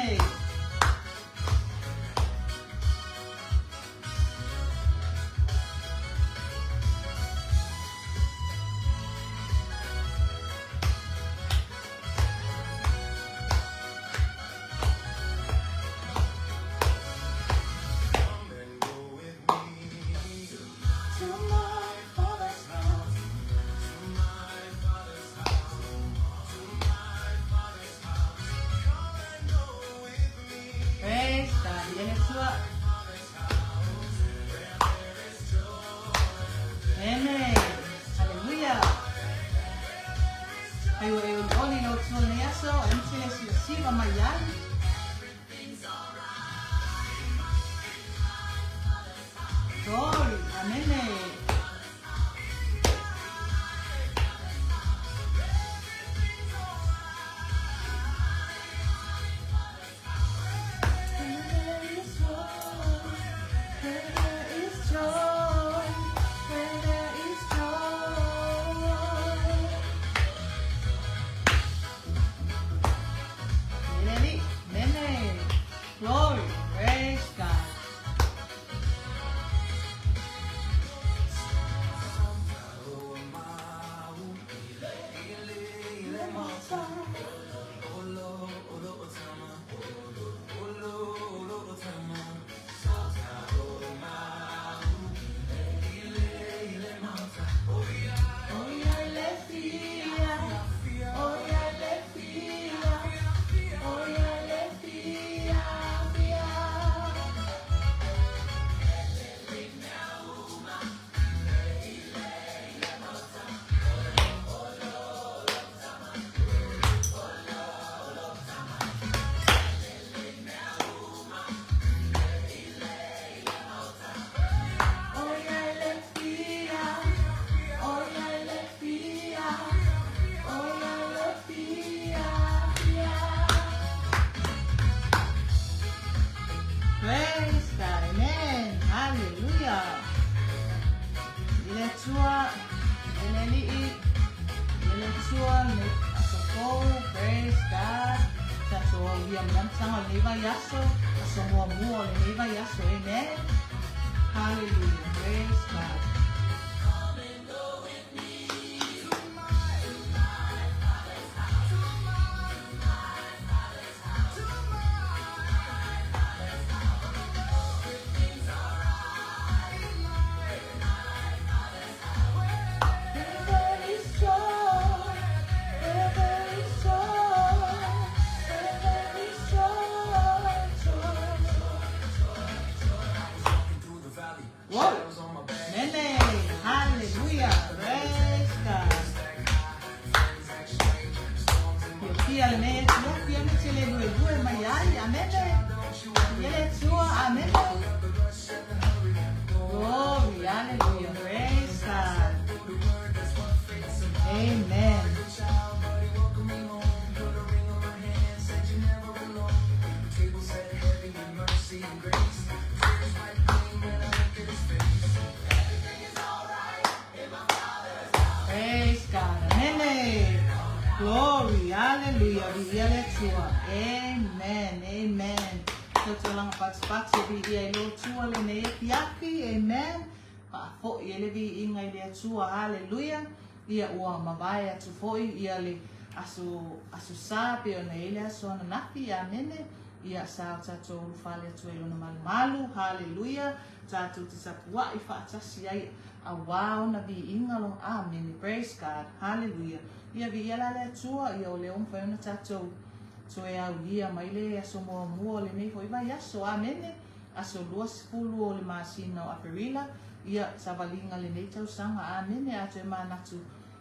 Amene. Praise God. Ia le Atua. Amen. Hallelujah. Ai ua e olioli i lo Atua nei aso, aemaise le silasila mai ai. Glory. Amene. Glory, praise God. Praise God. Amen. Hallelujah. I le Atua, i le Alii, i le Atua, le aso fou. Praise God. Tatou aulia ma le amataga o lenei vaiaso, aso muamua o lenei vaiaso. Amen. Hallelujah. Praise God. Whoa. Mene. Hallelujah. Praise God. Fiafia lenei afiafi aemaise le luelue mai ai. Amene. Ia le Atua. Amene. Glory. Hallelujah. Praise God. Amen. Praise God. Amene. Glory. Hallelujah. Viia le Atua. Amen. Amen. Tautalaga patipati e viia i lo Atua lenei afiafi. Amen. Faafoi e le viiga i le Atua. Hallelujah. Ia ua mavae atu foi ia le aso, aso sa pei ona i ai le aso ananafi. Amene. Ia sa o tatou ulufale atu ai i lona malumalu. Hallelujah. Tatou te tapuaʻi faatasi ai auā ona viiga lo Amene praise God hallelujah ia viia la le Atua ia o lea ua mafai ona tatou toe aulia mai le aso muamua o lenei foi vaiaso Amene aso 20 o le masina o Aperila ia savaliga lenei tausaga Amene a toe manatu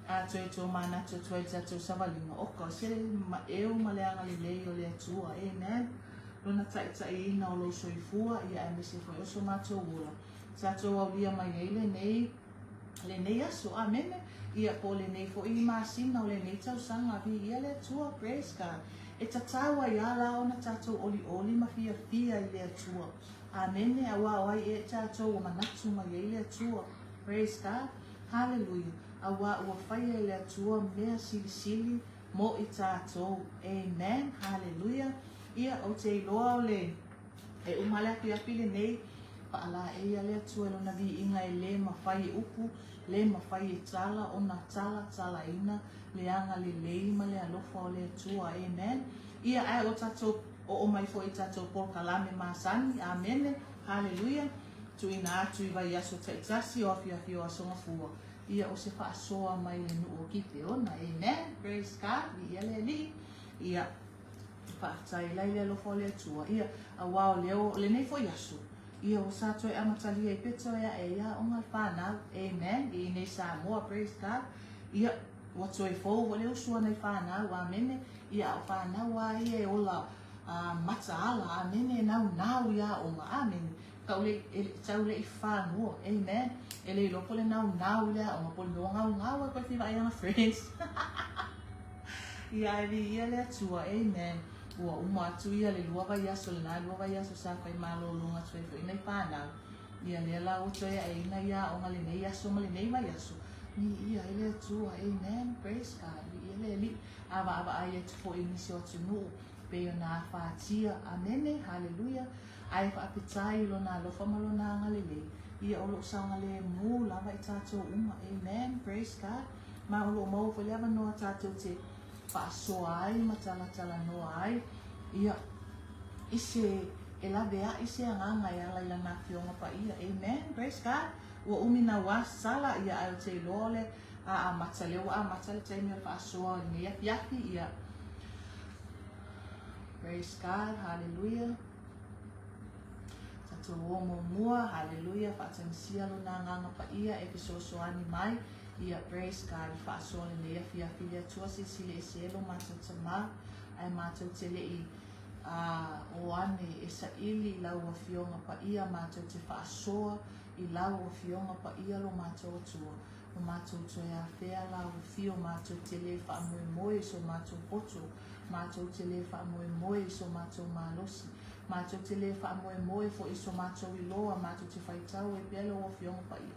a toe tomanatu atu ai i le tatou savaliga oka o se maʻeu ma le agalelei o le Atua Amen. Lona taitaiina o lou soifua, ia aemaise foi o so matou ola. Tatou aulia mai ai lenei, lenei aso. Amene. Ia, po o lenei foi masina o lenei tausaga. Viia le Atua. Praise God. E tatau ai a la ona tatou olioli ma fiafia i le Atua. Amene. Auā o ai ea tatou ua manatu mai ai le Atua. Praise God. Hallelujah. Auā ua faia e le Atua mea silisili mo i tatou. Amen. Hallelujah. Ia, ou te iloa o le e uma le afiafi lenei, faalaei a le Atua i Lona viiga e le mafai e upu, le mafai e tala ona talatalaina le agalelei ma le alofa o le Atua. Amen. Ia, ae ua tatou oo mai foi i tatou polokalame masani. Amene. Haleluia. Tuuina atu i vaiaso taitasi o afiafi o Aso Gafua. Ia, o se faasoa mai le nuu o Kipeona. Amen. Praise God. Viia le Alii. Ia, faafetai la i le alofa o le Atua. Ia, aua o lea o lenei foi aso, ia ua sa toe amatalia ai pea toe ae ai aoga le fanau. Amen. I inei Samoa. Praise God. Ia, ua toe fou foi le usu a nai fanau. Amene. Ia, a o fanau lava ia e ola a mataala. Amene. E naunau i aoga. Amene. Tau le, e, tau le i fanua. Amen. E le iloa po o le naunau i le aoga po o le mea ua gaugau ai koe fia vaai ana friends. Ia, ae viia le Atua. Amen. Ua uma atu ia le lua vaiaso, lena lua vaiaso sa fai malologa atu ai foi nai fanau. Ia lea la ua toe aeina ia aoga lenei aso ma lenei vaiaso. Viia ai le Atua. Amen. Praise God. Viia le Alii. A vaavaai atu foi i nisi o atunuu, pei ona afatia. Amene. Haleluia. Ae faafetai i Lona alofa ma Lona agalelei, ia o lo o saogalemu lava i tatou uma. Amen. Praise God. Ma o lo o maua foi le avanoa tatou te faasoa ai ma talatalanoa ai, ia, i se, e laveai se agaga e ala i Lana Afioga Paia. Amen. Praise God. Ua umi nauā sala, ia, ae ou te iloa o le a amata, lea ua amata le taimi o le faasoa i lenei afiafi, ia. Praise God. Hallelujah. Tatou o muamua, haleluia, faatagisia Lona Agaga Paia e fesoasoani mai, ia, praise God, i faasoa lenei afiafi i le Atua silasila ese e lo matou Tama, ae matou te le i a, o ane e saili i Lau Afioga Paia, matou te faasoa i Lau Afioga Paia lo matou Atua, o matou toe afea Lau Afio, matou te le faamoemoe i so matou poto, Matou te le faamoemoe i so matou malosi. Matou te le faamoemoe foi i so matou iloa, matou te faitau ai pea Lou Afioga Paia.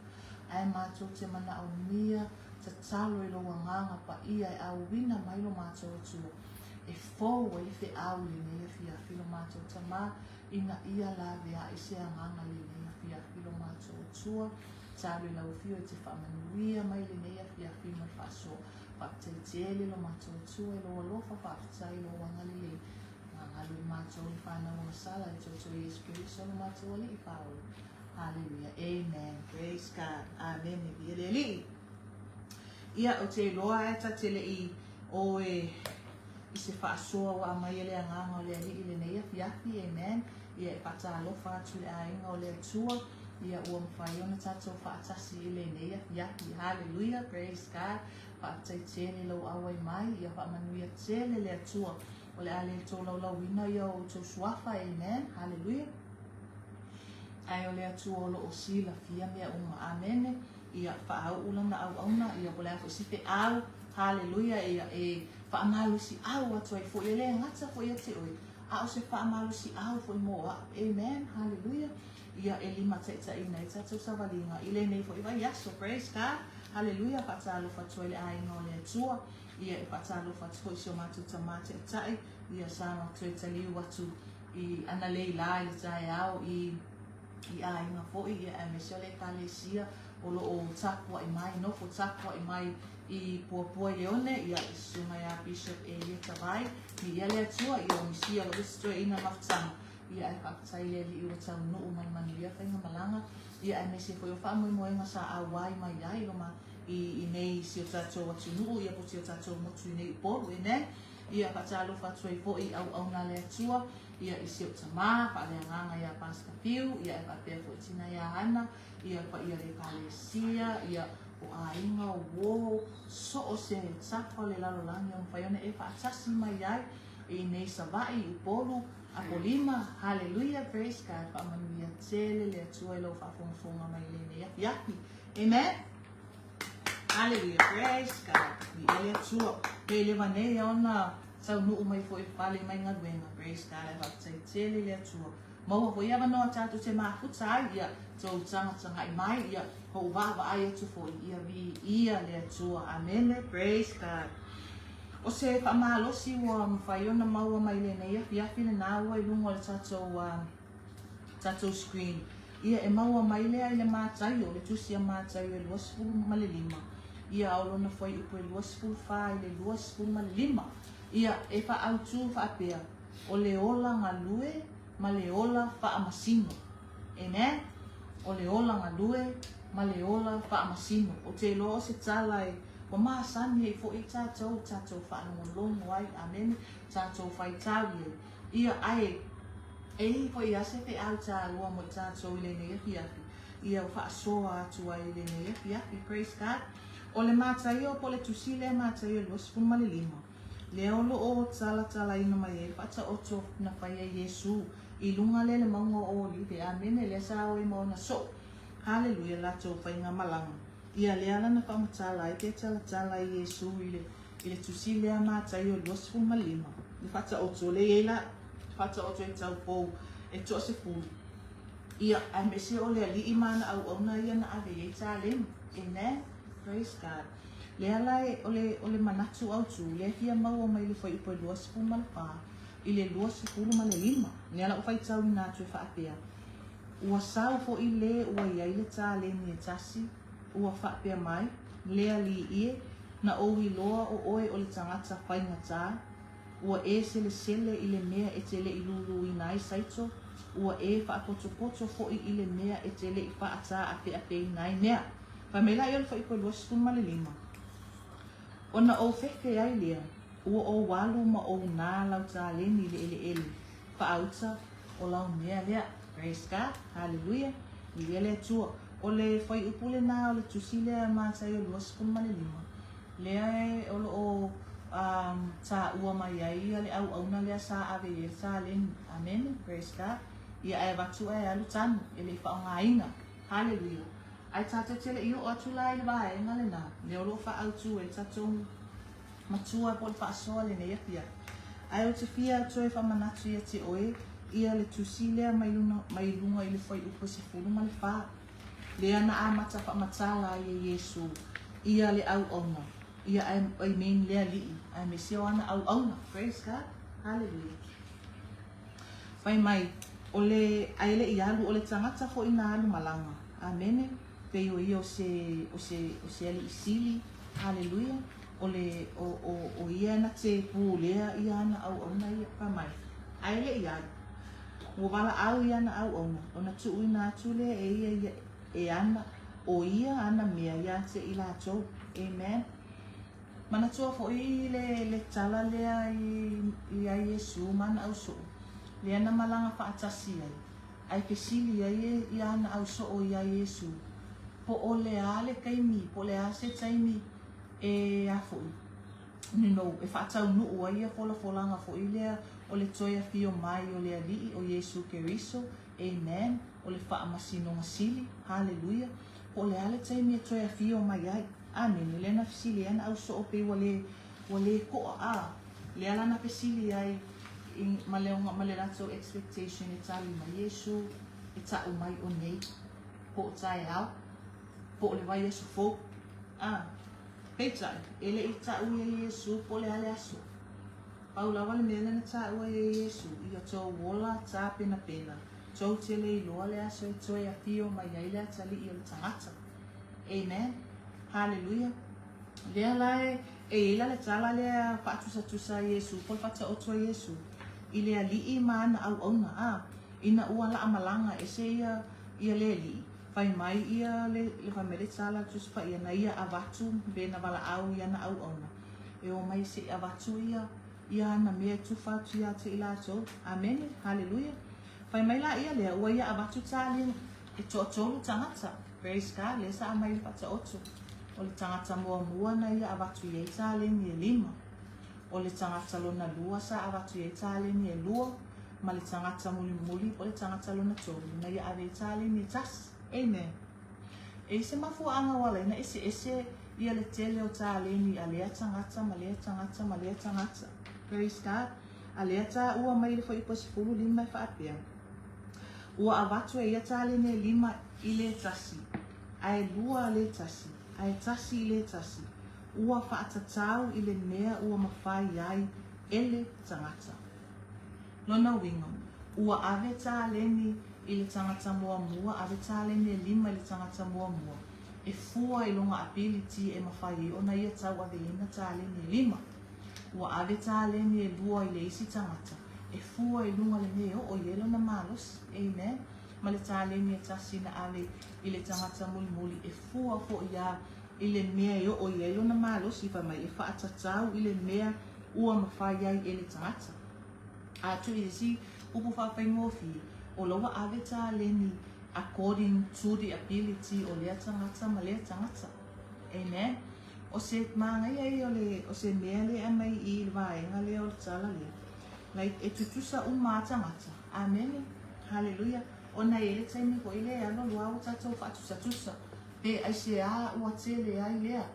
Ae matou te manaomia tatalo i Lou Agaga Paia e auina mai lo matou Atua e fou ai le feau i lenei afiafi lo matou Tama, ina ia laveai se agaga i lenei afiafi lo matou Atua. Talo i Lau Afio e te faamanuia mai lenei afiafi ma le faasoa. Faafetai tele lo matou Atua i lou alofa, faafetai i lou agalelei. Gagalu i matou le fanau agasala i toto Iesu Keriso lo matou Alii Faaola. Haleluia. Amen. Praise God. Amene. Viia le Alii. Ia, ou te iloa ae ta te le i o e i se faasoa ua aumai e le Agaga o le Alii i lenei afiafi. Amen. Ia, e faatalofa atu i le aiga o le Atua. Ia, ua mafai ona tatou faatasi i lenei afiafi. Haleluia. Praise God. Faafetai tele i lou auai mai. Ia faamanuia tele le Atua. O le a le tolaulauina ia o outou suafa. Amen. Haleluia. Ae o le Atua o lo o silafia mea uma. Amene. Ia faauu lana auauna. Ia po o le a foi se feau. Haleluia. Ia e faamalosiau atu ai foi. E le gata foi ia te oe, a o se faamalosiau foi mo au. Amen. Haleluia. Ia e limataitaiina ai tatou savaliga i lenei foi vaiaso. Praise God. Haleluia. Faatalofa atu ai le aiga o le Atua. Ia e faatalofa atu foi i si o matou tama taitai. Ia sa toe taliu atu i analei la i le taeao i i aiga foi, ia aemaise o le Ekalesia o lo o tapuai mai, nofo tapuai mai i Puapua i Leone, ia le susuga ia Bishop Elia Tavai, miia le Atua, ia o misia lava se toeaina mafutaga, ia ae faafetai le Alii ua taunuu mai manuia faigamalaga, ia aemaise foi o faamoemoega sa auai mai ai loma i inei i si o tatou atunuu, ia po o si o tatou motu i nei Upolu, amen. Ia faatalofa atu ai foi i auauna a le Atua, ia i si ou tama, faaleagaga ia Pastor Fiu, ia e faapea foi tina ia Hana, ia paia le Ekalesia, ia o aiga, o uo, so o se tafa o le lalolagi o mafai ona e faatasi mai ai i nei Savaii, i Upolu, Apolima, Haleluia, praise God, faamanuia tele le Atua i lau faafogafoga mai i lenei afiafi. Amen. Haleluia, praise God. Viia le Atua. Pe leva nei ona taunuu mai foi i fale mai galuega. Praise God. Ae faafetai tele i le Atua. Maua foi avanoa tatou te mafuta ai, ia tou tagatagai mai, ia ou vaavaai atu foi, ia viia le Atua. Amene. Praise God. O se faamalosi ua mafai ona maua mai lenei afiafi lena ua i luga o le tatou tatou screen. Ia, e maua mai lea i le Mataio, le Tusi a Mataio e 25, ia, a o lona fuaiupu e 24 i le 25. Ia, e faaautu faapea, O le ola galue ma le ola faamasino. Amen? O le ola galue ma le ola faamasino. Ou te iloa o se tala e ua masani ai foi tatou, tatou faalogologo ai, amene, tatou faitau i ai. Ia, ae e i ai foi lava se feau taua mo i tatou i lenei afiafi, ia ua faasoa atu ai i lenei afiafi. Praise God. O le Mataio po o le Tusi lea Mataio 25, lea o lo o talatalaina mai ai le faataoto na fai e Iesu i luga lea le mauga o Olive, amene, lea sa o ai ma ona soo. Haleluia, latou faigamalaga. Ia lea la na faamatala ai pe talatala ai Iesu i le I le tusi lea Mataio 25, le faataoto lea e i ai la faataoto e taupou e toasefulu, ia, aemaise o le alii ma ana auauna ia na ave i ai taleni. Amen. Praise God. Lea la e, o le, o le manatu autu, lea e fia maua mai le fuaiupu e 24 i le 25. Lea la ua faitauina atu e faapea, Ua sau foi le ua i ai le taleni e tasi, ua faapea mai, Le alii e, na ou iloa o oe o le tagata faigata, ua e selesele i le mea e te le i luluina ai saito, ua e faapotopoto foi i le mea e te le i faataapeapeina ai mea. Fai mai laia o le fuaiupu e 25. Ona ou fefe ai lea, ua ou alu ma ou nā lau taleni i le eleele, faauta o lau mea lea. Praise God. Haleluia. Viia le Atua. O le fuaiupu lena o le tusi lea Mataio 25, lea e o lo o um, taua mai ai ia le auauna lea sa ave i ai le taleni. Amene. Praise God. Ia ae avatu ae alu tanu, e le i faaaogaina. Haleluia. Ae tatou te le i oo atu la i le vaega lena, lea o lo o faaautu ai le tatou matua po o le faasoa lenei afiafi. Ae ou te fia toe faamanatu ia te oe ia le tusi lea mai luna, mai luga i le fuaiupu e 14, lea na amata faamatala ai e Iesu ia le auauna, ia I mean le Alii, aemaise o ana auauna. Praise God. Hallelujah. Fai mai, o le, ae le i alu, o le tagata foi na alu malaga. Amene. Pei o ia o se, o se, o se alii sili. Haleluia. O le, o, o, o ia na te pulea ia ana auauna ia. Fai mai, ae le i alu, ua valaau i ana auauna, ona tuuina atu lea e ia ia, e ana, o ia ana mea ia te i latou. Amen. Manatua foi le, le tala lea i, iā Iesu ma ana ausoo, lea na malaga faatasi ai, Ae fesili ai e ia ana au soo iā Iesu, Po o le a le taimi, po o le a se taimi e a foi, you know, e faataunuu ai ia folafolaga foi lea o le toe afio mai o le Alii o Iesu Keriso, amen, o le faamasinoga sili, haleluia, po o le a le taimi e toe afio mai ai. Amene. Lea na fesili ai ana au soo pei ua le, ua le koa, a, lea la na fesili ai i, ma le, ma le latou expectation e tali mai Iesu, e taʻu mai o nei, po o taeao, po o le vaiaso fou. A, peitai, e le i taʻu ia Iesu po o le a le aso. Pau lava le mea lea na taua e Iesu, ia tou ola tapenapena, tou te le iloa le aso e toe afio mai ai le atalii o le tagata. Amen. Haleluia. Lea la e e i ai la le tala lea faatusatusa a Iesu, po o le faataoto a Iesu i le alii ma ana auauna, a, ina ua laamalaga ese ia, ia le alii, fai mai ia le, le fai mai le tala a le Tusi Paia, na ia avatu pe na valaau i ana auauna, e o mai se i avatu ia, ia ana mea e tufa atu ia te i latou. Amene. Haleluia. Fai mai la ia lea, ua ia avatu tālena e toatolu tagata. Praise God, lea sa aumai le faataoto. O le tagata muamua na ia avatu i ai taleni e lima. O le tagata lona lua sa avatu i ai taleni e lua, ma le tagata mulimuli po o le tagata lona tolu na ia ave ai taleni e tasi. Amen. E i se mafuaaga ua ala ai na eseese ia le tele o taleni a lea tagata ma lea tagata ma lea tagata. Praise God. A lea taua mai le fuaiupu e 15 e faapea, Ua avatu e ia taleni e lima i le tasi, ae lua le tasi, ae tasi i le tasi. Ua faatatau i le mea ua mafai ai e le tagata. Lona uiga, ua ave taleni i le tagata muamua, ave taleni e lima i le tagata muamua, e fua i lona ability e mafai ai ona ia tauaveina taleni e lima. Ua ave taleni e lua i le isi tagata, e fua i luga o le mea e oo i ai lona malosi. Amen. Ma le taleni e tasi na ave i le tagata mulimuli, e fua foi lava i le mea e oo i ai lona malosi, fai mai e faatatau i le mea ua mafai ai e le tagata. A tuu i isi upu faafaigofie, o la ua ave taleni according to the ability o lea tagata ma lea tagata. Amen. O se manaia ia o le, o se mea lea e aumai i i le vaega lea o le tala lea, like e tutusa uma lava tagata. Amene. Haleluia. Ona e i ai le taimi foi lea e alu alu lava ua tatou faatusatusa, pe aisea ua tele ai lea,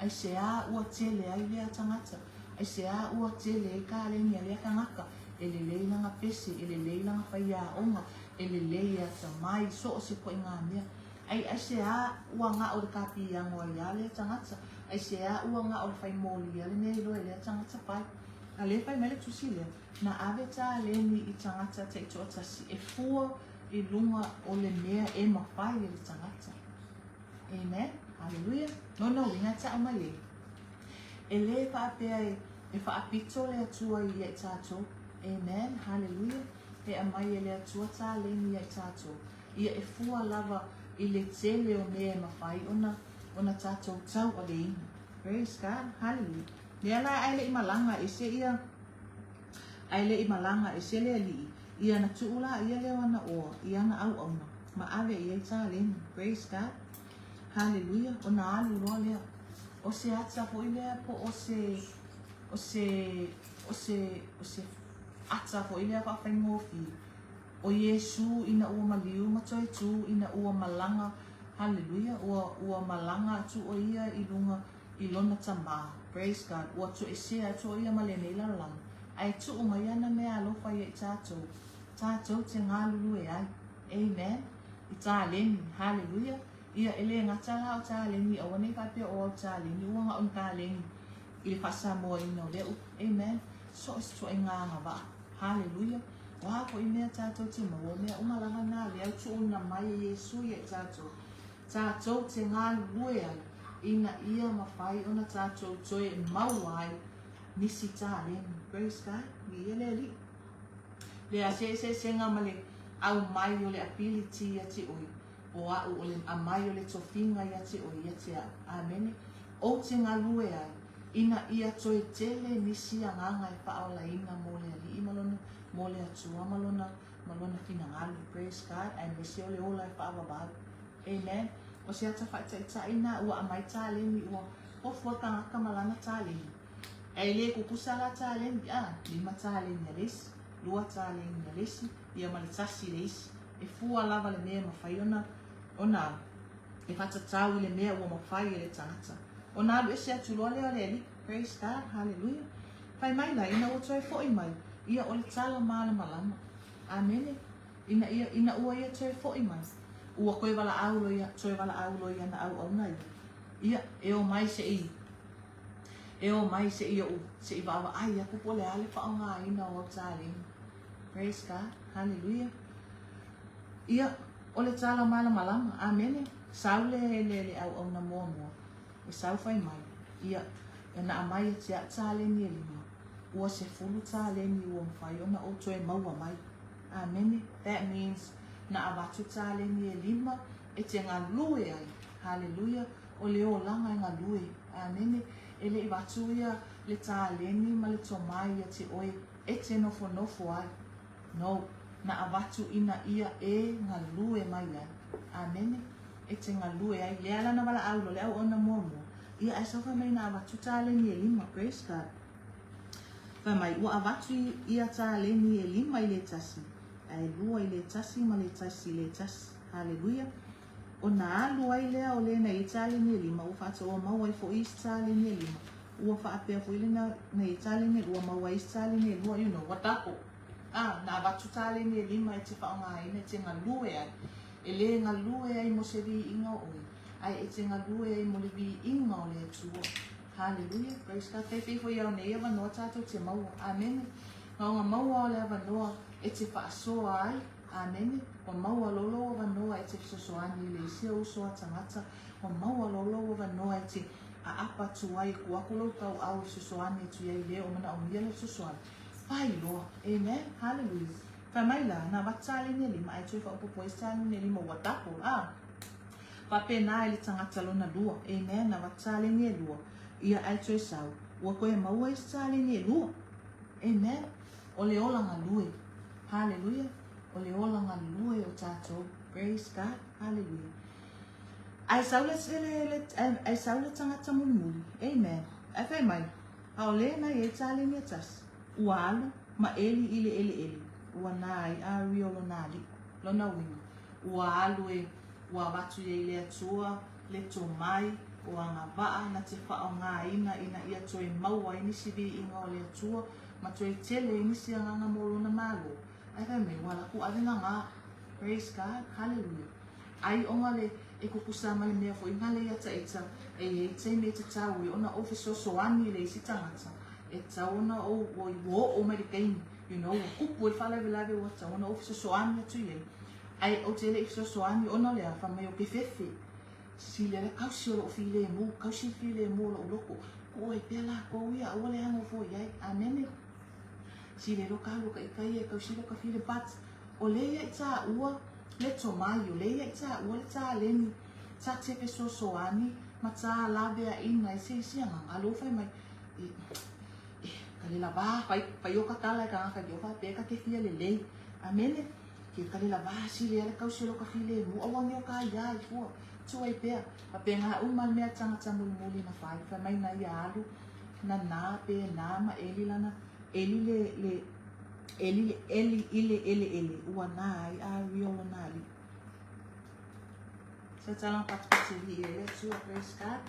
aisea ua tele ai lea tagata, aisea ua tele ai kaleni a lea tagata, e lelei lana pese, e lelei lana faiaoga, e lelei e atamai, so o se ituaiga mea. Ai aisea ua na o le kapiano ai lava lea tagata, aisea ua na o le fai moli a le mea e iloa e lea tagata fai. A lea fai mai le tusi lea, na ave taleni i tagata taitoatasi e fua i luga o le mea e mafai e le tagata. Amen. Haleluia. Lona uiga e tau mai ai, e lē faapea e faapito le Atua ia i tatou. Amen. Haleluia. E aumai e le Atua taleni ia i tatou. Ia e fua lava i le tele o mea e mafai ona ona tatou tauaveina. Praise God. Haleluia. Lea la ae le i malaga ese ia ae le i malaga ese le alii, ia na tuu la ia lea o ana oa i ana auauna ma ave i ai taleni. Praise God. Haleluia. Ona alu loa lea. O se ata foi lea po o se o se o se o se ata foi lea faafaigofie o Iesū ina ua maliu ma toe tū ina ua malaga, haleluia, ua, ua malaga atu ʻo ia i luga i lona Tamā, praise God, ua toesea atu ʻo ia ma lenei lalolagi, a e tuu mai ana mea alofa ia i tātou, tātou te galulue ai, amen, i taleni, haleluia, ia e lē gata la o taleni, aua nei faapea o au taleni, ua na o ni taleni i le faa-Samoaina o lea upu, amen, so o se ituaiga agavaa. Haleluia! O a foi mea tātou te maua, o mea uma lava nā lea ua tuuina mai e Iesū ia i tātou, tātou te galulue ai, ina ia mafai ona tātou toe maua ai nisi taleni. Praise God! Viia le Alii. Le a se eseesega ma le aumai o le ability ia te oe, o a'u o le aumai o le tofiga ia te oe, ia te a'u. Amene. Ou te galue ai, ina ia toe tele nisi agaga e faaolaina mo le Alii ma lona, mo le Atua ma lona, ma lona finagalo. Praise God, aemaise o le ola e faavavau. Amen. O se ata faataitaʻi na ua aumai taleni, ua ofu a tagata ma lana taleni. Ae le kukusa la taleni, a, lima taleni a le isi, lua taleni a le isi, ia ma le tasi le isi. E fua lava le mea e mafai ona, ona e faatatau i le mea ua mafai e le tagata. Ona alu ese atu loa lea o le Alii. Praise God, haleluia. Fai mai la, ina ua toe foi mai, ia o le tala malamalama. Amene. Ina ia, ina ua ia toe foi mai, ua toe valaau loa ia, toe valaau loa i ana auauna ia, ia, e o mai se i, e o mai se i oʻu, se i vaavaai aku po o le a le faaaogaina o au taleni. Praise God, haleluia. Ia, o le tala malamalama. Amene. Sau le, le, le auauna muamua, e sau fai mai, ia, e na aumai ia te a'u taleni e lima, ua sefulu taleni ua mafai ona ou toe maua mai. Amene. That means, na avatu taleni e lima e te galue ai. Haleluia. O le olaga e galue. Amene. E le i avatu ia le taleni ma le tomai ia te oe e te nofonofo ai. No, na avatu ina ia e galue mai ai. Amene. E te galue ai. Lea la na valaau loa le auauna muamua, ia ae sau fai mai na avatu taleni e lima. Praise God. Fai mai, ua avatu ia taleni e lima i le tasi, ae lua i le tasi ma le tasi i le tasi. Haleluia. Ona alu ai lea o le na i taleni e lima, ua faatoa maua ai foi isi taleni e lima. Ua faapea foi le na i taleni e lua, maua ai isi taleni e lua, you know, ua double. A, na avatu taleni e lima e te faaaogaina, e te galue ai. E lē galue ai mo se viiga o oe, ae e te galue ai mo le viiga o le Atua. Haleluia. Praise God. Feifei foi ao nei avanoa tatou te maua. Amene. Ngaoga maua o le avanoa e te faasoa ai. Amene. Ua maua loa lou avanoa e te fesoasoani i le isi ou uso a tagata. Ua maua loa lou avanoa e te aapa atu ai, e kuu aku lou tauau e fesoasoani atu i ai i le o manaomia le fesoasoani. Fai loa. Amen. Haleluia. Fai mai la, na avatu taleni e lima ae toe faaopoopo ai se taleni e lima ua double. Ah. Faapena i le tagata lona lua. Amen. Na avatu taleni e lua, ia ae toe sau, ua toe maua isi taleni e lua. Amen. O le ola galue. Haleluia. O le ola galue o tatou. Praise God. Haleluia. Ae sau le, le, le, ae sau le tagata mulimuli. Amen. Ae fai mai, aole na i ai taleni e tasi. Ua alu ma eli i le eleele, ua na ai a rio lona alii. Lona uiga, ua alu e, ua avatu i ai i le Atua le tomai o agavaa na te faaaogaina ina ia toe maua ai nisi viiga o le Atua ma toe tele ai nisi agaga mo Lona Malo. Ae fai mai, ua laku ave gagā. Praise God. Hallelujah. Ai ona le e kukusa ma le mea foi na le ia taita, e i ai taimi e tatau ai ona ou fesoasoani i le isi tagata, e tatau ona ou, ua oo mai le taimi, you know, ua kupu ai le faalavelave ua tatau ona ou fesoasoani atu i ai. Ae ou te le i fesoasoani ona o le a, fai mai ou te fefe. Sili ai le kausi o lou filemu, kausi le filemu o lou loto. Tuu ai pea lakou ia, aua le nofo i ai. Amene. Sili ai lo ka lua ka ika ia e kausi lo ka file. But, o le ia i taua le tomai, o le ia i taua le taleni, ta te fesoasoani ma ta laveaina i se isi agaga. Alo fai mai, e, e, ka le lava, fai, fai o ka tala e ka ngaka ki o faapea ka te fia lelei. Amene. Ke ka le lava sili ai le kausi o lo ka filemu, aua ne o ka ia i fua. Tu ai pea, faapena uma le mea tagata mulimuli na fai, fai mai na ia alu, na na pe na ma eli lana, eli le, le, eli le, eli i le eleele, ua na ai a rio lona alii. Sa tala patipati e li e le Atua, praise God.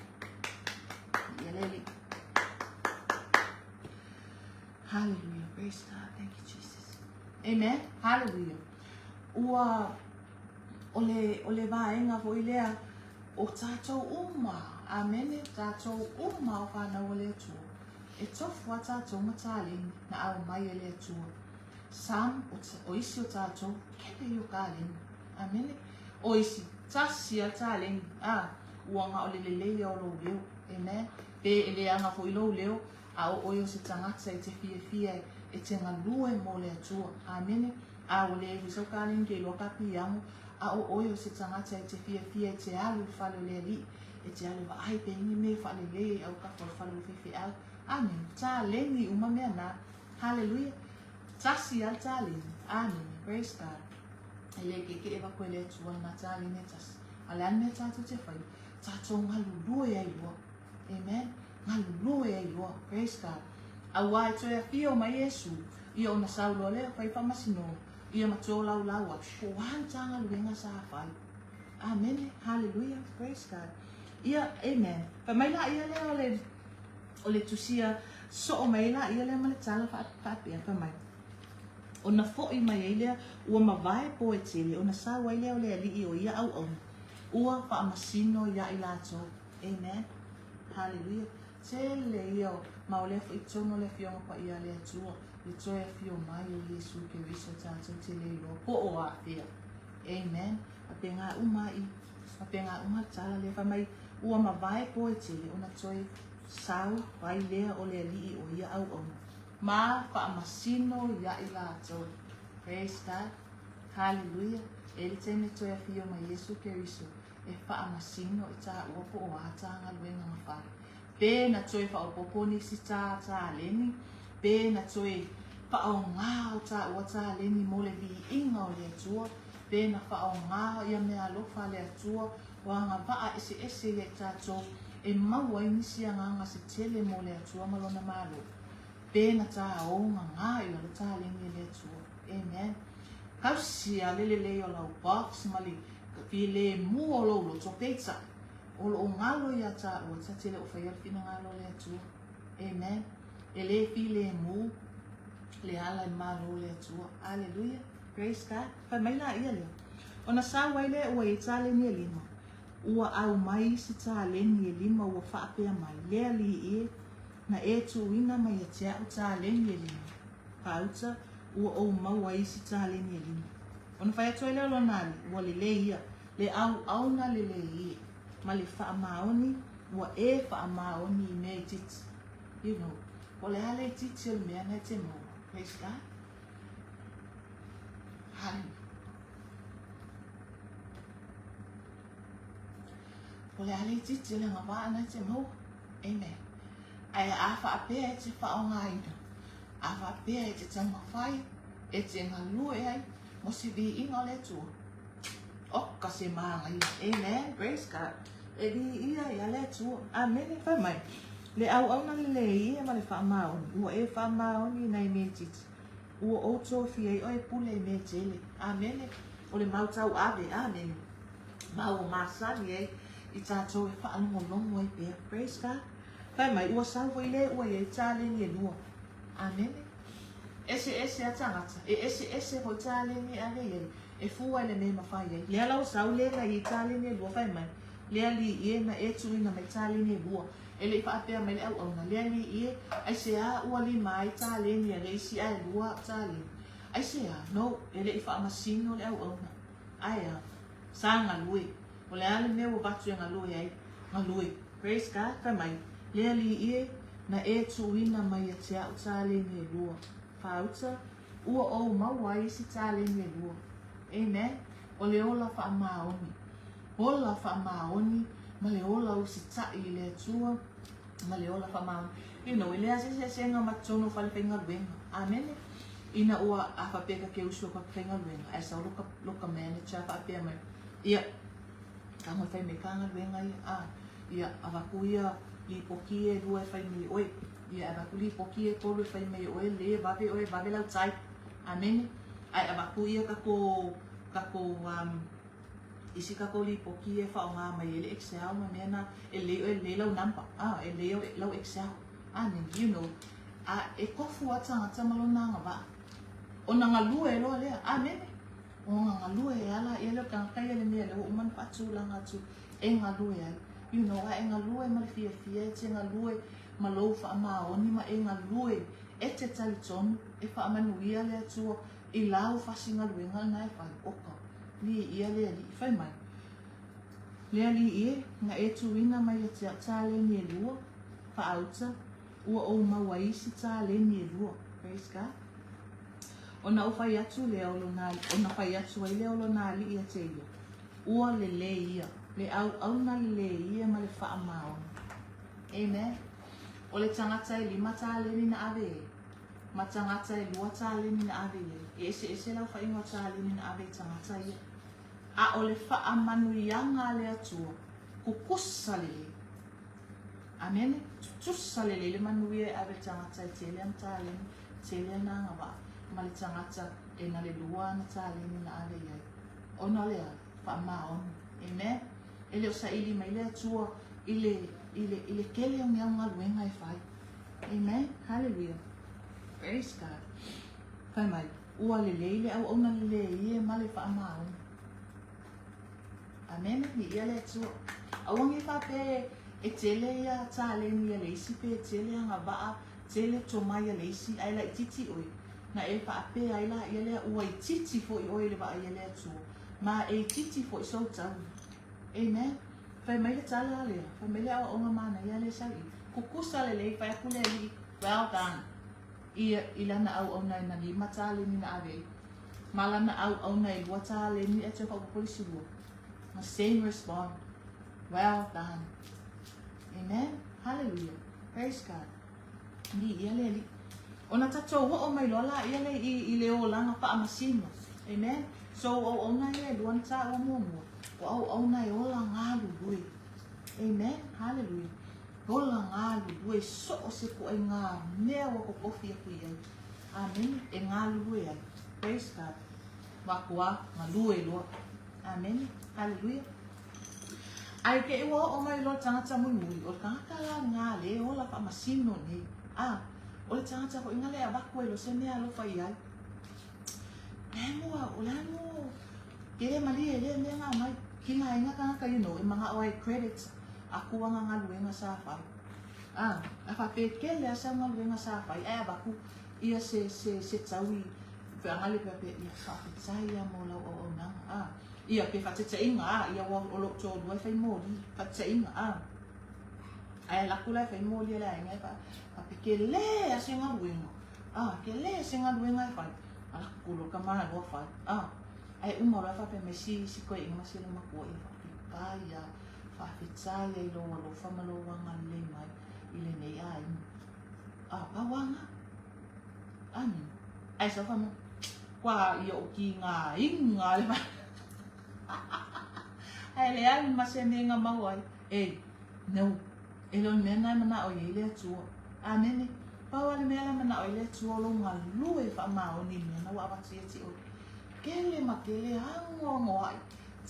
Ia le alii. Hallelujah, praise God, thank you Jesus. Amen, hallelujah. Ua, o le, o le vaega foi lea, o tātou uma, amene, tātou uma o whānau o le Atua. E tofu a tātou ma tāleni, na au mai e le Atua. Some, o, o isi o tātou, kele i o kāleni. Amene. O isi, tasi a tāleni. Ah, ua nga o le lelei o lou leo. Amen. Pe e leaga foi lou leo, A o oe o se tagata e te fiafia e te galue mo le Atua. Amene. A ua leai foi sau kaleni ke iloa ka piango, a o oe o se tagata e te fiafia e te alu i le fale o le Alii, e te alu e vaai pe i ni mea e faalelei ai autafa o le fale o le faifeau. Amene. Taleni uma mea na. Haleluia. Tasi a le taleni. Amene. Praise God. E le kekeʻe avatu e le Atua lena taleni e tasi. A o le a le mea tatou te faia? Tatou galulue ai loa. Amen. Galulue ai loa. Praise God. Auā e toe afio mai Iesu, ia ona sau loa lea fai faamasinoga, ia ma toe olaulau atu, po o a ni tā galuega sa fai. Amene. Haleluia. Praise God. Ia, amen. Fai mai laia lea o le, o le tusia soo mai ai laia lea ma le tala faapea, fai mai, ona foʻi mai ai lea, ua mavae po e tele, ona sau ai lea o le alii o ia auauna, ua faamasino iā i latou. Amen. Hallelujah. Tele ia o, ma o lea foi totonu o le Afioga Paia a le Atua, le toe afio mai o Iesu Keriso tatou te le iloa po o afea. Amen. Faapena uma i, faapena uma le tala lea fai mai, ua mavae po e tele ona toe sau ai lea o le alii o ia auauna ma faamasino ia i latou. Praise God. Hallelujah. E le taimi e toe afio mai Iesu Keriso e faamasino i tāua po o a tā galuega na fai. Pe na toe faaopoopo nisi tā taleni, pe na toe faaogā o tāua taleni mo le viiga o le Atua, pe na faaogā ia meaalofa a le Atua o agavaa eseese ia i tātou e maua ai nisi agaga se tele mo le Atua ma Lona Malo. Pe na tā ogagā i lalo taleni e le Atua. Amen. Kausi a le lelei o lau box ma le filemu o lou loto, peitai, o loo galo iā tāua ta te le o faia le finagalo o le Atua. Amen. E le filemu le ala i malo o le Atua. Aleluia. Praise God. Fai mai laia lea. Ona sau ai lea ua i ai taleni e lima. Ua aumai isi taleni e lima ua faapea mai, Le Alii e, na e tuuina mai ia te a'u taleni e lima. Faauta, ua ou maua isi taleni e lima. Ona fai atu ai lea o lona alii, Ua lelei ia, le auauna lelei e, ma le faamaoni, ua e faamaoni i mea itiiti. You know, po o le a le itiiti o le mea na e te maua. Praise God. Hallelujah. O le a le itiiti o le agavaa na e te maua. Amen. Ae a faapea e te faaaogaina, a faapea e te taumafai, e te galue ai mo se viiga o le Atua, oka se manaia. Amen. Praise God. E viia ia le Atua. Amene. Fai mai, le auauna lelei ia ma le faamaoni, ua e faamaoni i nai mea itiiti, ua ou tofia ai oe e pule i mea tele. Amene. O le mau tauave. Amene. Ma ua masani ai i tatou e faalogologo ai pea. Praise God. Fai mai, ua sau foi le ua i ai taleni e lua. Amene. Eseese a tagata, e eseese foi taleni e ave i ai, e fua i le mea e mafai ai. Lea la ua sau le na i ai taleni e lua, fai mai, Le alii e, na e tuuina mai taleni e lua. E le i faapea mai le auauna, Le alii e, aisea ua lima ai taleni a le isi ae lua au taleni? Aisea? No, e le i faamasino le auauna. Ae a? Sa galue. O le a le mea ua avatu e galue ai? Galue. Praise God. Fai mai, Le Alii e, na e tuuina mai ia te a'u taleni e lua. Faauta, ua ou maua ai isi taleni e lua. Amen. O le ola faamaoni. Ola faamaoni ma le ola usitai i le Atua ma le ola faamaoni. You know, e leai se eseesega ma totonu o falefaigaluega. Amene. Ina ua a faapea ka te usu aku a ke faigaluega, ae sau loka, loka manager faapea mai, ia, tago e fai mai ka galuega ia, a, ia, avatu ia lipoti ia e lua e fai mai e oe, ia, avatu lipoti ia e tolu e fai mai e oe, lelei e vave oe, vave lau type. Amene. Ae avatu ia tatou, tatou, um, isi tatou lipoti ia e faaaoga mai ai le Excel ma mea na, e lelei oe, e lelei lau number, a, e lelei lau Excel. Amene. You know, a e tofu lava tagata ma lona agavaa. Ona galue loa lea. Amene. Ona galue e ala ia lea o le tagata ia le mea lea ua uma ona faatulaga atu e galue ai. You know, a e galue ma le fiafia, e te galue ma lou faamaoni ma e galue e te talitonu e faamanuia le Atua i lau fasigaluega lena e fai. Oka, viia le Alii. Fai mai, Le Alii e, na e tuuina mai ia te au taleni e lua, faauta, ua ou maua isi taleni e lua. Praise God. Ona ou fai atu lea o lona, ona fai atu ai lea o lona alii ia te ia, ua lelei ia, le auauna lelei ia ma le faamaoni. Amen. O le tagata e lima taleni na ave ai, ma tagata e lua taleni na ave i ai, e eseese le aofaiga o taleni na ave i tagata ia. A o le faamanuiaga a le Atua, kukusa lelei. Amene. Tutusa lelei le manuia e ave i le tagata e tele ana taleni, tele ana agavaa, ma le tagata e na le lua ana taleni na ave i ai. Ona o le a? Faamaoni. Amen. E le o saili mai le Atua i le, i le, i le tele o ni au galuega e fai. Amen. Hallelujah. Praise God. Fai mai, ua lelei le auauna lelei e ma le faamaoni. Amene, viia le Atua. Aua ne i faapea e tele ia taleni a le isi pe tele agavaa, tele tomai a le isi, ae laitiiti oe, na e faapea ai laia lea ua itiiti foi oe i le vaai a le Atua, ma e itiiti foi sou taula. Amen. Fai mai le tala lea, fai mai le aoaoga manaia lea sa i i. Kukusa lelei, fai atu le Alii, well done. Ia i lana auauna e na lima taleni na ave ai, ma lana auauna e lua taleni ae toe faaopoopo le isi lua. The same respond. Well done. Amen. Hallelujah. Praise God. Viia le Alii. Ona tatou oo mai loa laia lea i, i le olaga faamasino. Amen. So, o auauna ia e lua na taua muamua, o auauna e ola galulue. Amen. Hallelujah. Ola galulue so o se ituaiga mea ua totofi aku i ai. Amene. E galulue ai. Praise God. Matua galue loa. Amene. Hallelujah. Ae te i ua oo mai loa le tagata mulimuli, o le tagata la lena lea e ola faamasino nei. A, o le tagata foi lena lea e avatu ai loa se mea alofa i ai. Le a mo, o le a mo, ke le malie lea mea na aumai. Kilaina tagata you know e manao ai credit aku ana galuega sa fai. A, a faapea e tele lava sau galuega sa fai ae avatu ia se se se tau i feaga le faapea ia faafetai lava mo lau auaunaga a. Ia pe faateteiga a, ia ua o lou toalua e fai moli, faateteiga a. Ae alu atu la e fai moli a le aiga e faapea tele lava se galuega a, tele se galuega e fai. Alu atu loa le tama loa fai a. Ae uma loa faapea mai si si toeaina ma si loomatua ia faafetai a, faafetai a i lou alofa ma lou agalelei mai i lenei aiga. A, pau a na. Amene. Ae sau fai mai, kua ia o kigaina le Ae leai ma se mea na maua ai. Ei, no. E le o le mea lena e manao i ai le Atua. Amene. Pau lava le mea la e manao i ai le Atua o lou galue faamaoni i le mea na ua avatu ia te oe. Kele ma kele anoanoai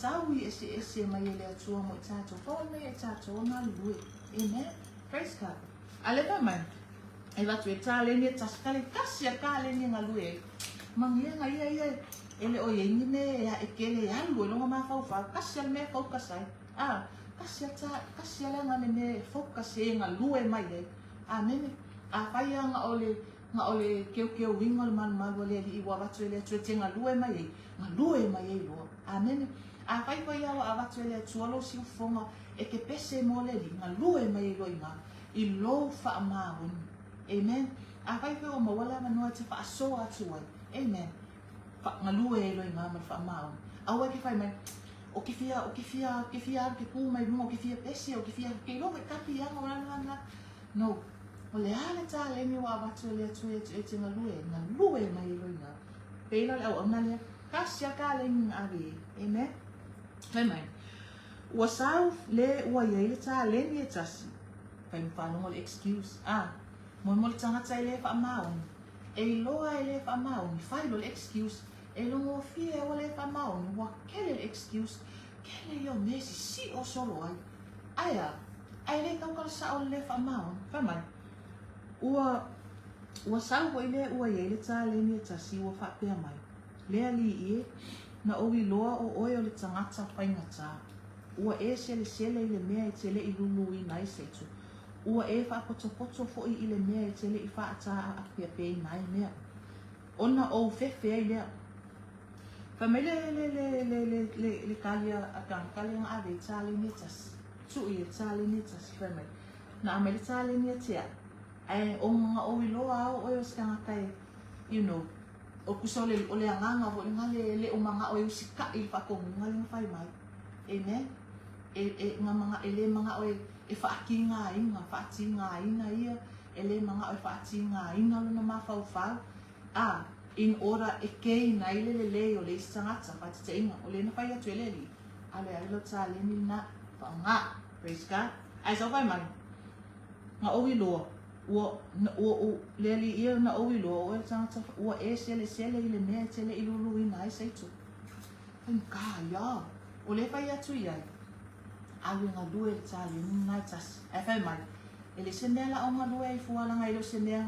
taui eseese mai e le Atua mo i tatou. Pau lava le mea ia i tatou o galulue. Amen. Praise God. A lea fai mai, e avatu e taleni e tasi, kale tasi a taleni e galue ai. Manuia na ia ia e le o i ai ni mea e ae kele e alu ai lona mafaufau. Tasi lava le mea e focus ai. A, tasi a ta, tasi a le aga le mea e focus e galue mai ai. Amene. Afai lava na o le, na o le keukeuina o le malumalu a le Alii ua avatu e le Atua e te galue mai ai, galue mai ai loa. Amene. Afai foi lava ua avatu e le Atua lou siufofoga e te pese mo le Alii, galue mai ai loa i ina, i lou faamaoni. Amen. Afai foi ua maua le avanoa e te faasoa atu ai. Amen. Galue ai loa i ina ma le faamaoni. Aua e te fai mai, O ke fia, o ke fia, ke fia alu ke kū mai luga, o ke fia pese, o ke fia, ke iloa foi kapi ia nga nga nga. No. O le a le taleni ua avatu e le Atua ia te oe e te galue ai, galue mai ai loa i ina. Pei la o le auauna lea, tasi lava taleni na ave i ai. Amen. Fai mai, ua sau le ua i ai le taleni e tasi. Fai ma faalogo le excuse. Ah, moe mo le tagata e le faamaoni. E iloa e le faamaoni, fai loa le excuse. E logofie aua le faamaoni, ua kele le excuse, kele ia o mea e sisiʻo solo ai. Ae a? Ae le tautala sao le le faamaoni. Fai mai, ua, ua sau foi le ua i ai le taleni e tasi ua faapea mai, Le alii e, na ou iloa o oe o le tagata faigata. Ua e selesele i le mea e te le i luluina ai se itu. Ua e faapotopoto foi i le mea e te le i faataapeapeina ai mea. Ona ou fefe ai lea. Fai mai le le le le le le le kali a a tagata lea na ave i taleni e tasi. Tuu ia taleni e tasi fai mai. Na aumai le taleni ia te au. Ae ona na ou iloa a o oe o se tagata e you know, o tusa o le o le agaga foi lena le le o manao e usitai i le faatonuga lea na fai mai. Amen. E e na mana e le manao e e faatigaina, faatigaina ia E le manao e faatigaina lona mafaufau, a, in order e keina ai le lelei o le isi tagata, faateteiga, o lea na fai atu e le Alii, alu e ave lau taleni lena, faaaoga. Praise God. Ae sau fai mai, Na ou iloa, ua, ua, ua, le Alii ia, na ou iloa, o oe le tagata, ua e selesele i le mea e te le i luluina ai se itu. Faigata ia. O lea e fai atu i ai, alu e galue i le taleni lena e tasi. Ae fai mai, E le se mea la o galue ai fua leaga e le o se mea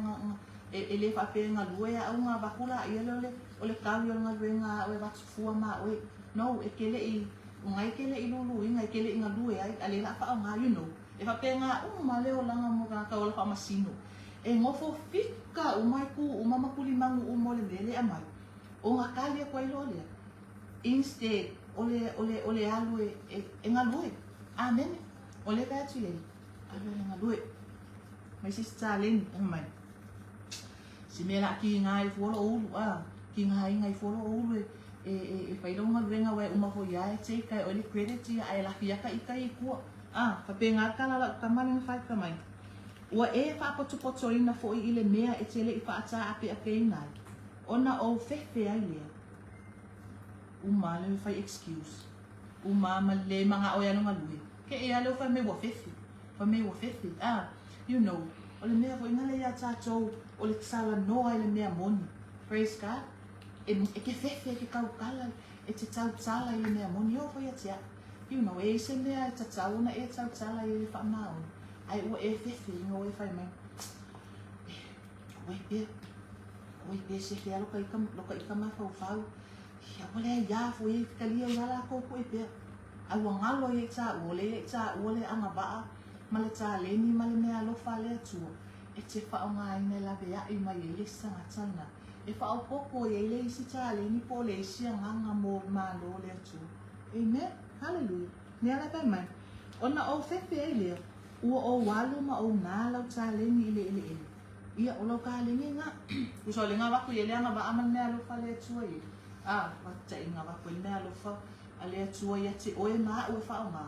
e, e le faapea e galue au ona avatu laia lea o le, o le tau ia o le galuega a au e avatu fua ma oe. No, e te le i, o na e te le i luluina, e te le i galue ai, a lea la a faaaoga, you know. E faapena uma le olaga mo tagata ola faamasino. E nofo fika uma e ku uma ma tulimanu uma o le mea lea e aumai, ona tali atu ai loa lea, instead o le, o le, o le alu e, e, e galue. Amene. O lea e fai atu i ai. Alu e galue. Mai se isi taleni, fai mai. Se mea la kiga ai fua lou ulu, a, kigaina ai fua lou ulu e, e, e, e fai lau galuega aua e uma foi lava e take ai oe le credit ia ae lafi ata ita i tua. A, faapena le tala a lau tama lea na fai, fai mai, Ua e faapotopotoina foi i le mea e te le i faataapeapeina ai, ona ou fefe ai lea. Uma lava le fai excuse. Uma ma le manao e alu galue. Ke ea lea fai mai ua fefe. Fai mai ua fefe. Ah, you know, o le mea foi lea ia tatou o le talanoa i le mea moni. Praise God. E, e ke fefe e ke tautala, e te tautala i le mea moni. O foi ia te au. You know, e i se mea e tatau ona e tautala i le faamaoni. Ai ua e fefe ina ua e fai mai. Eh, ua e pea. Ua e pea se fea loka ika, loka ika mafaufau. Ia, ua leai lava foi e talia ia latou poʻe pea. Ae ua galo ia i tāua, o lea ia i tāua le agavaa ma le taleni ma le meaalofa a le Atua e te faaaogaina e laveai mai ai le isi tagata lena, e faaopoopo i ai le isi taleni po o le isi agaga mo le Malo o le Atua. Amen. Haleluia. Mea la e fai mai, Ona ou fefe ai lea, ua ou alu ma ou nā lau taleni i le eleele. Ia, o lau taleni lena. Tusa o le gavaku i ai le agavaa ma le meaalofa a le Atua i ai. A, faataitaiga, avatu ai le meaalofa a le Atua ia te oe ma aʻu e faaaoga,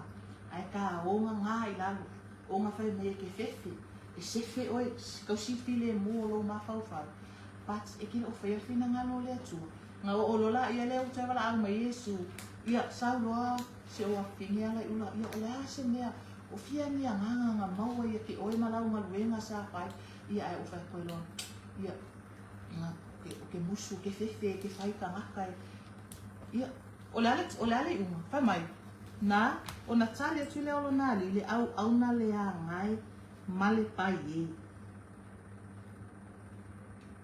ae ka oga gā i lalo, oga fai mai e ke fefe, e sefe oe, kausi filemu o lou mafaufau, but e ke loo faia le finagalo o le Atua. Na oo loa laia lea ua toe valaau mai Iesu, ia, sau loa si ou afafine ala i ula, ia, o le a se mea, o fia ni agaga na maua ia te oe ma lau galuega sa fai, ia, ae ou fai atu ai loa, ia, na, o ke musu, ke fefe, ke fai tagata e, ia, O le a le, o le a le iuga? Fai mai, Na, ona tali atu lea o lona alii i le auauna leaga e ma le pai e.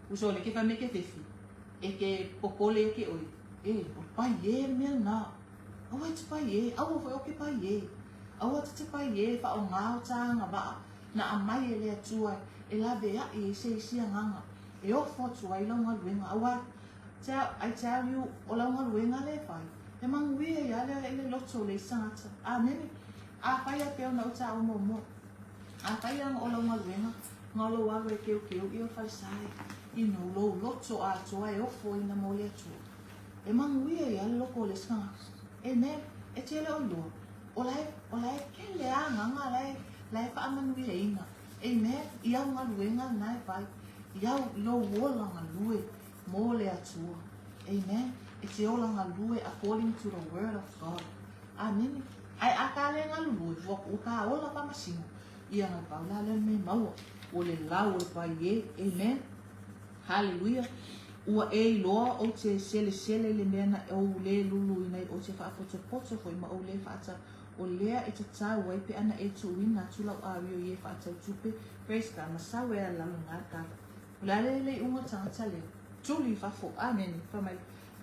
Uso le ke fai mai ke fefi, e ke popole ia ke oe, e, o le pai e le mea lena. Aua e te pai e, aua foi o ke pai e. Aua te te pai e, faaaoga o ta agavaa na aumai e le Atua e laveai ai se isi agaga, e ofo atu ai lau galuega. Aua Tell, I tell you, o lau galuega lea e fai, e manuia ia lea i le loto o le isi tagata. Amene. Afai a pei ona ou taua muamua, afai ana o lau galuega, na o lou alu e keukeu ia o le falesa e, you know, lou loto atoa e ofoina mo le Atua. E manuia ia le loko o le isi tagata. Amen. E tele o iloa, o la e, o la e kele a agaga la e, la e faamanuiaina. Amen. I au galuega lena e fai, i au, i lou ola galue mo le Atua. Amen. E te ola galue according to the word of God. Amene. Ae a ka le galulue, ua, ua ka ola faamasino, ia na pau la lea le mea maua. Ua le lau o le pai e. Amen. Hallelujah. Ua e iloa ou te selesele i le mea na ou le luluina ai, ou te faapotopoto foi ma ou le faatau. O lea e tatau ai pe ana e tuuina atu lau ario i e faatau tupe. Praise God. Ma sau e ala lalo ngā tala. O le a le le iuga o le tagata lea? Tuli i fafo. Amene. Fai mai,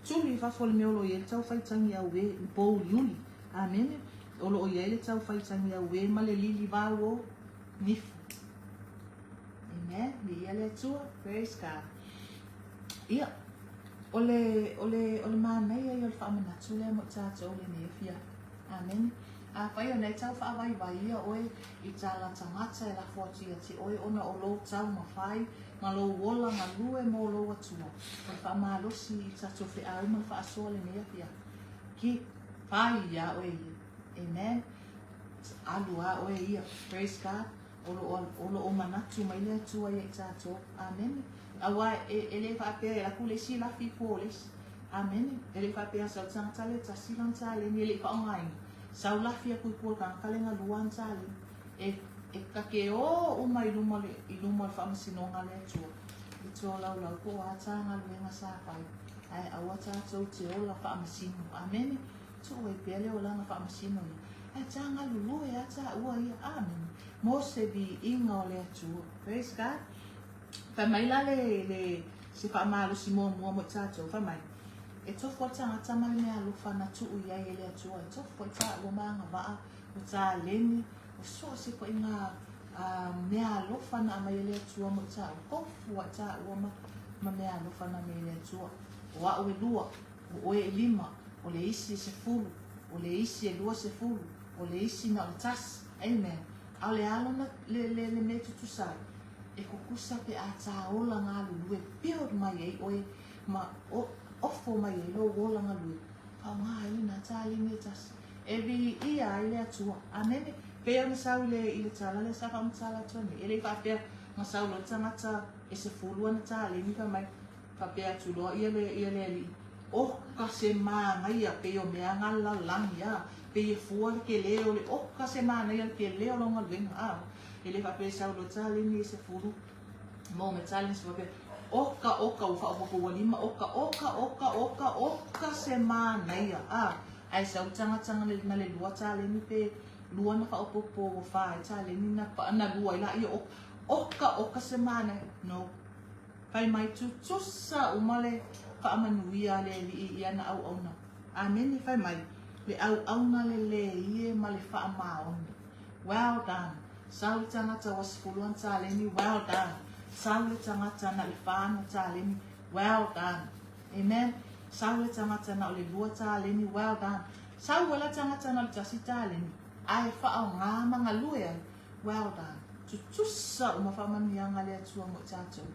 tuli i fafo le mea o lo o i ai le tau faitagi auē, le pōuliuli. Amene. O lo o i ai le tau faitagi auē ma le lili vau o nifu. Amen. Viia le Atua. Praise God. Ia, o le, o le, o le manaia ia o le faamanatu lea mo i tatou lenei afiafi. Amene. Afai o lena e tau faavaivai ia oe i tala tagata e lafo atu ia te oe ona o lou taumafai ma lou ola galue mo lou Atua, o le faamalosi i tatou feau ma le faasoa lenei afiafi, keep fai ia oe ia. Amen. Alu a oe ia. Praise God. O lo o, o lo o manatu mai le Atua ia i tatou. Amene. Aua e, e le faapea e laku le isi lafi i tua o le isi. Amene. E le faapea sau le tagata le tasi lana taleni e le i faaaogaina. Sau lafi aku i tua o le tagata le na lua ana taleni. E, e ta te o uma i luma le, i luma o le faamasinoga a le Atua i tolaulau po o a tā galuega sa fai, ae aua tatou te ola faamasino. Amene. Tuu ai pea le olaga faamasino ia, ae tā galulue a tāua ia. Amene. Mo se viiga o le Atua. Praise God. Fai mai la le, le, se faamalosi muamua mo i tatou, fai mai, E tofu ai le tagata ma le mea alofa na tuu i ai e le Atua, e tofu ai tāua ma agavaa, o taleni, o so o se ituaiga mea alofa na aumai e le Atua mo i tāua, tofu ai tāua ma, ma mea alofa na aumai e le Atua. O a'u e lua, o oe e lima, o le isi e sefulu, o le isi e 20, o le isi na o le tasi. Amen. A o le a lona, le, le, le mea e tutusa ai? E kukusa pe a tā ola galulue, build mai ai oe ma o, ofo mai ai lou ola galue, faaaoga ai lenā taleni e tasi, e viia ai le Atua. Amene. Pei ona sau i le, i le tala lea sa faamatala atu ai nei, e le i faapea na sau loa le tagata e sefulu ana taleni fai mai, faapea atu loa ia le, ia le alii, Oka se manaia pei o mea nga lalagi, a, pei e fua le kele o le, oka se manaia le kele o lau galuega, a. E le faapea e sau loa taleni e sefulu, mo me taleni se faapea, oka, oka, ua faaopoopo ua lima, oka, oka, oka, oka, oka se manaia, a. Ae sau le tagata na le, na le lua taleni pe lua na faaopoopo ua fa ai taleni na, na lua ai laia, oka, oka, oka se manaia. No. Fai mai, Tutusa uma le faamanuia a le Alii i ana auauna. Amene. Fai mai. Le auauna lelei e ma le faamaoni. Well done. Sau le tagata ua 10 ana taleni, well done. Sau le tagata na o le fa ana taleni, well done. Amen. Sau le tagata na o le lua taleni, well done. Sau le tagata na o le tasi taleni, ae faaaoga ma galue ai, well done. Tutusa uma faamanuiaga a le Atua mo i tatou.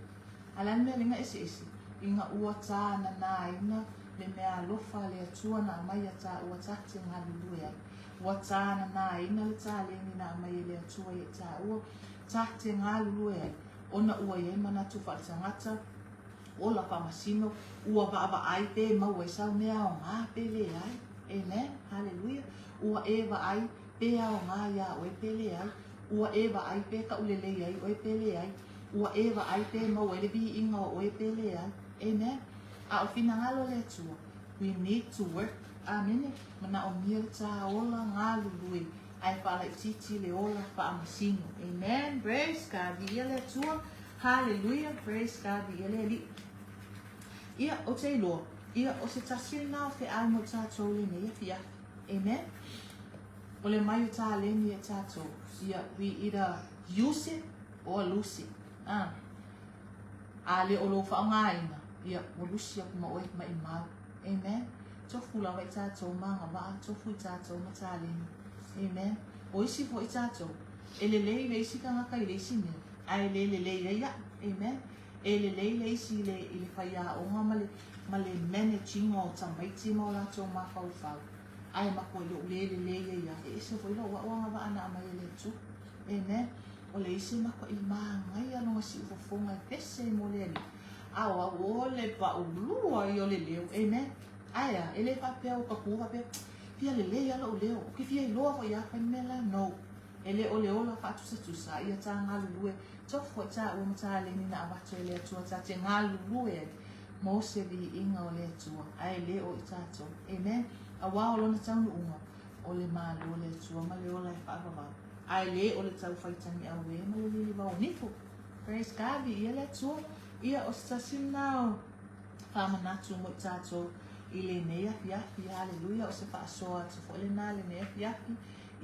A o le a le mea lea na eseese? Ina ua tānanāina le meaalofa a le Atua na aumai iā tāua ta te galulue ai. Ua tānanāina le taleni na aumai e le Atua ia i tāua ta te galulue ai, ona ua i ai manatu faaletagata, ola faamasino, ua vaavaai pe maua ai sau mea aoga pe leai. Amen. Haleluia. Ua e vaai pe aoga iā oe pe leai. Ua e vaai pe taulelei ai oe pe leai. Ua e vaai pe maua ai le viiga o oe pe leai. Amen. A o le finagalo o le Atua, we need to work. Amene. Manaomia le tā ola galulue ae faalaitiiti le ola faamasino. Amen. Praise God. Viia le Atua. Haleluia. Praise God. Viia le Alii. Ia, ou te iloa, ia, o se tasi lena o feau mo tatou i lenei afiafi. Amen. O le aumai o taleni e tatou, ia, we either use it or lose it. Ah. A le o lou faaaogaina, ia, ua lusi atu ma oe maimau. Amen. Tofu lava i tatou ma agavaa, tofu i tatou ma taleni. Amen. O isi foi tatou, e lelei le isi tagata i le isi mea, ae le lelei ai a'u. Amen. E lelei le isi i le, i le faiaoga ma le, ma le manage ina o tamaiti ma o latou mafaufau, ae matuai lou le lelei ai lava, e ese foi lou a'u agavaa na aumai e le Atua. Amen. O le isi e matuai manaia lona siufofoga e pese ai mo le Alii, a o au o le paulua ia o le leo. Amen. Ae a, e le faapea ua ta tu faapea, fia lelei lava lou leo, ou te fia iloa foi lava fai le mea la. No. E le o le ola faatusatusa, a ia tā galulue, tofu ai tāua ma taleni na avatu e le Atua tā te galulue ai mo se viiga o le Atua, ae le o i tatou. Amen. Auā o lona taunuuga, o le Malo o le Atua ma le ola e faavavau, ae le o le tau faitagi auē ma le lilivao o nifo. Praise God, viia le Atua. Ia, o se tasi lena o faamanatu mo i tatou i lenei afiafi. Haleluia, o se faasoa atu foi lena i lenei afiafi.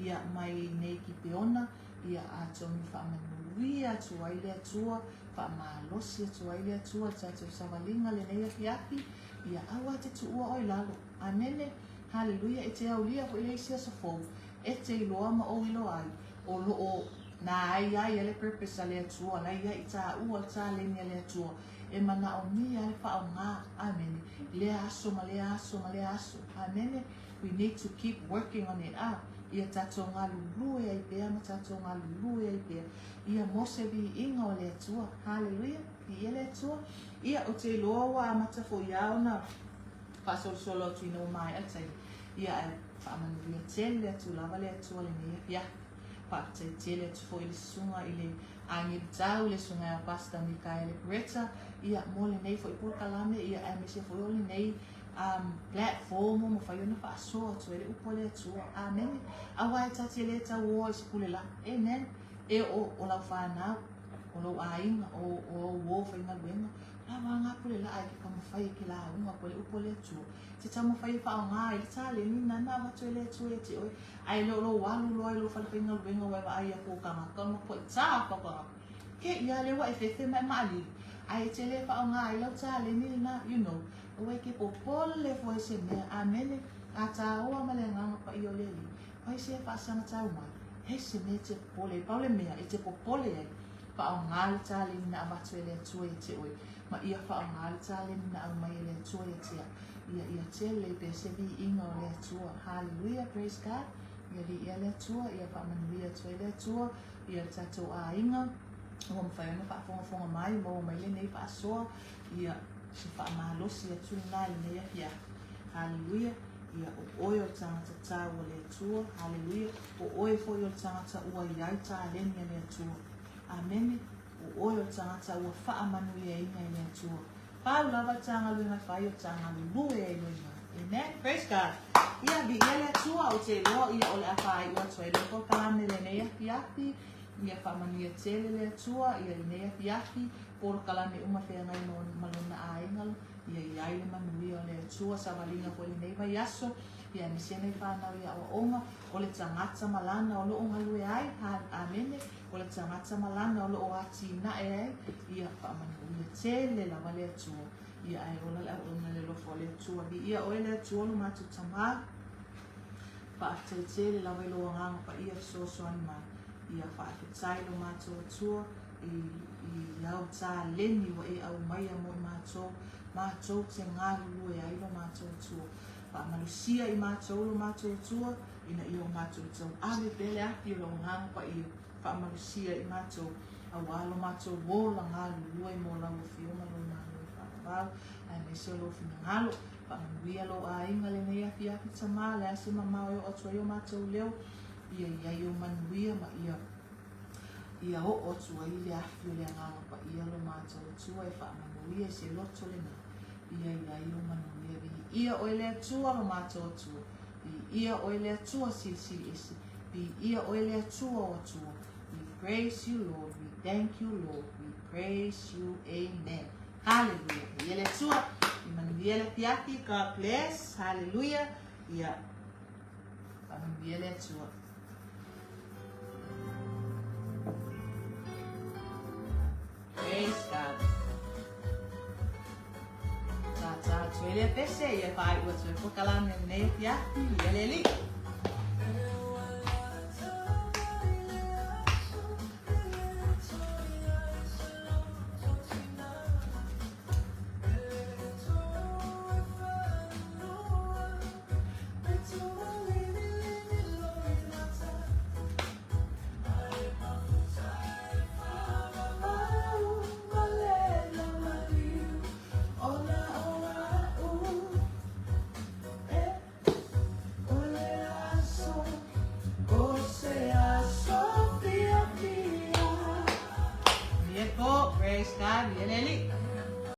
Ia, mai nei Kipeona, ia, atonu faamanuia atu ai le Atua, faamalosi atu ai le Atua i le tatou savaliga lenei afiafi, ia, aua e te tuua oe i lalo. Amene. Haleluia. E te aulia foi le isi aso fou, e te iloa ma ou iloa ai, o lo o na ai ai le purpose a le Atua, la ia i tāua le taleni a le Atua, e manaomia le faaaoga. Amene. Lea aso ma lea aso ma lea aso. Amene. We need to keep working on it ah, ia tatou galulue ai pea ma tatou galulue ai pea, ia mo se viiga o le Atua. Haleluia, viia le Atua. Ia, ou te iloa ua amata foi lava ona faasolosolo atu ina ua maea le taimi, ia ae faamanuia tele atu lava le Atua lenei afiafi. Faafetai tele atu foi i le susuga i le Agelu Tau, le susuga ia Pastor Mikaele Greta, ia mo lenei foi polokalame, ia aemaise foi o lenei um, platform ua mafai ona faasoa atu ai le upu a le Atua. Amene. Aua e ta te le tauoa i se pule la. Amen. E o, o lau whanau, o lou aiga, o, o au uo faigaluega, la wā ngā pule la ai ke taumawhai e ke lauga koe le upu a le Atua. Te taumawhai e whaonga ai le taleni nana avatu e le Atua ia te oe. Ae le o lou alu loa i lou fale faigaluega ua e vaai aku o tagata ona koe tā aku tagata. Ke ia le ua e fefe ma e maalili. Ae e te le whaonga ai lau taleni lena, you know. Aua e ke popole foi se mea. Amene. A tāua ma le Agaga Paia o le Alii, pai se faasaga tau mai, he se mea e te popole ai. Pau le mea e te popole ai, faaaoga le taleni na avatu e le Atua ia te oe, ma ia faaaoga le taleni na aumai e le Atua ia te au, ia ia tele pea se viiga o le Atua. Haleluia, praise God. Ia viia le Atua, ia faamanuia atu ai le Atua ia le tatou aiga, ua mafai ona faafogafoga mai, maua mai lenei faasoa, Ia, se faamalosi atu lena i lenei afiafi. Haleluia. Ia, o oe o le tagata tau a le Atua. Haleluia. O oe foi o le tagata ua i ai taleni a le Atua. Amene. O oe o le tagata ua faamanuiaina e le Atua. Pau lava le ta galuega e fai o le ta galulue ai loa i ina. Amen. Praise God. Ia, viia le Atua, ou te iloa ia o le a faaiu atu ai loa polokalame lenei afiafi. Ia faamanuia tele le Atua ia lenei afiafi, polokalame uma feagai ma lona aiga. Ia i ai le manuia o le Atua, savaliga foi i lenei vaiaso, ia aemaise nei fanau i aoaoga, o le tagata ma lana o lo o galue ai, Amene, o le tagata ma lana o lo o atinae ai, ia faamanuia tele lava le Atua. Ia ae ola le auauna i le alofa o le Atua. Viia oe le Atua lo matou Tama. Faafetai tele lava i lou Agaga Paia fesoasoani mai. Ia faafetai lo matou Atua i i au taleni ua e aumaia mo i matou, matou te galulue ai lo matou Atua. Faamalusia i matou lo matou Atua, ina ia o matou tauave pea le afi o lou Agaga Paia. Faamalusia i matou, aua lo matou ola galulue mo lau Afioga ma lou Malo e faavavau, aemaise o lou finagalo. Faamanuia lou aiga lenei afiafi Tama, le a se mamao e oo atu ai o matou leo, ia i ai ou manuia ma ia ia oo atu ai le afi o le Agaga Paia lo matou Atua e faamanuia i se loto lena, ia i ai ou manuia. Viia oe le Atua lo matou Atua, viia oe le Atua Silisili Ese, viia oe le Atua o Atua. We praise you Lord, we thank you Lord, we praise you, amen. Hallelujah. Viia le Atua, ia manuia le afiafi, God bless, hallelujah. Ia faamanuia le Atua. Praise God. Tā atu ai lea pese, ia whai ua tue pokalame nei afiafi, ia le alii. Praise God, ia le alii.